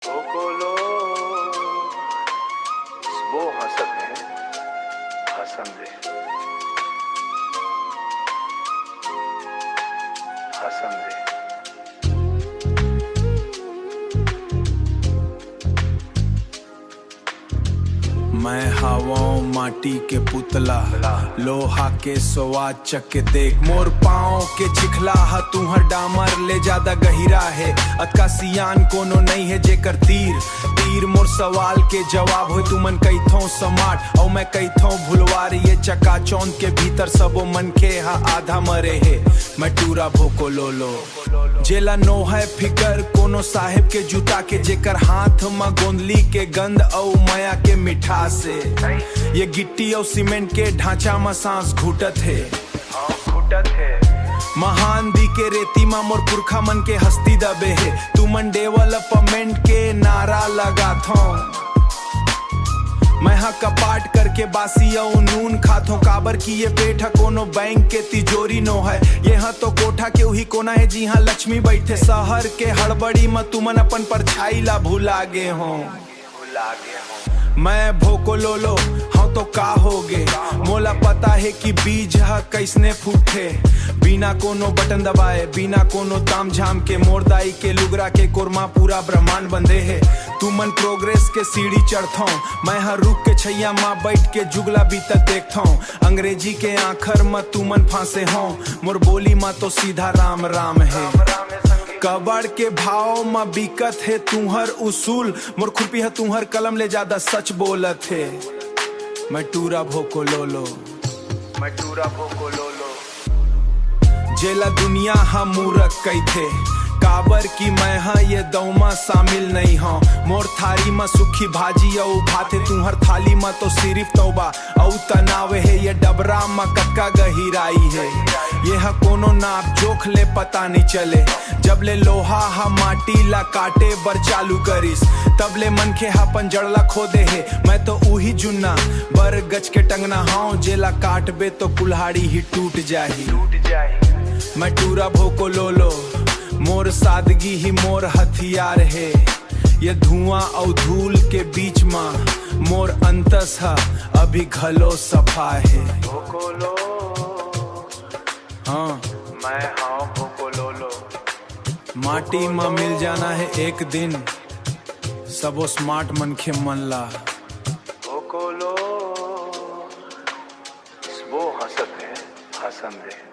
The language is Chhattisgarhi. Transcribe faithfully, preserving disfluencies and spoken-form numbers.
Bokolo, sbo hasat hai, hasan de, hasan de. मैं हावों माटी के पुतला, लोहा के स्वाद चख के देख। मोर पाँव के चिखला ह तुहर डामर ले ज्यादा गहिरा हे। अतका सियान कोनो नइ हे जेकर तीर, तीर मोर सवाल के जवाब होय। तुमन कहिथो समाट अउ मैं कहिथो भुलवार। ये चकाचौंध के भीतर सबो मनखे ह आधा मरे हे। मैं टूरा भोको लोलो, जेला नोहय फिकर कोनो साहेब के जूता के, जेकर हाथ म गोंदली के गंध अउ मया के मिठास हे। ये गिट्टी अउ सीमेंट के ढांचा म सांस घुटत हे। महानदी के रेती म मोर पुरखा मन के हस्ती दबे हे। तुमन डेवलपमेंट के नारा लगाथो, मैं ह कपाट करके बासी अउ नून खाथों, काबर कि ये पेट ह कोनो बैंक के तिजोरी नोहय। ये ह तो कोठा के उही कोना हे, जिहां लक्ष्मी बइठे। शहर के हड़बड़ी म तुमन अपन परछाई ला भुला गे हो। मैं भोको लोलो हंव तो का होगे, मोला पता हे कि बीज ह कइसने फूटथे। बिना कोनो बटन दबाए, बिना कोनो तामझाम के, मोर दाई के लुगरा के कोरमा पूरा ब्रह्मांड बंधे हे। तुमन प्रोग्रेस के सीढ़ी चढ़थो, मैं ह रुख के छैया म बइठ के जुगला बीतत देखथो। अंग्रेजी के आखर म तुमन फांसे हो, मोर बोली म तो सीधा राम राम हे। कबाड़ के भाव म बिकत हे तुहर उसूल, मोर खुरपी ह तुहर कलम ले ज्यादा सच बोलत हे। मैं टूरा भोको लोलो, मैं टूरा भोको लोलो, जेला दुनिया ह मूरख कहिथे, काबर कि मैं ह ये दऊ म शामिल नइ हंव। मोर थारी म सुखी भाजी अउ भात हे, तुहर थाली म तो सिरिफ तौबा अउ तनाव हे। ये डबरा म कतका गहिराई हे, ये ह कोनो नाप जोख ले पता नइ चले। जब ले लोहा ह माटी ला काटे बर चालू करिस, तब ले मनखे ह अपन जड़ ला खोदे हे। मैं तो उही जुन्ना बरगछ के टंगना हंव, जेला काटबे तो कुल्हाड़ी ही टूट जाही। मैं टूरा भोको लोलो, मोर सादगी ही मोर हथियार हे। ये धुआं अउ धूल के बीच म मोर अंतस ह अभी घलो सफा हे। भोको लोलो, हाँ, मैं हंव भोको लोलो। माटी म मिल जाना हे एक दिन सबो स्मार्ट मनखे मन ला। भोको लोलो, वो हंसत हे, हंसन दे।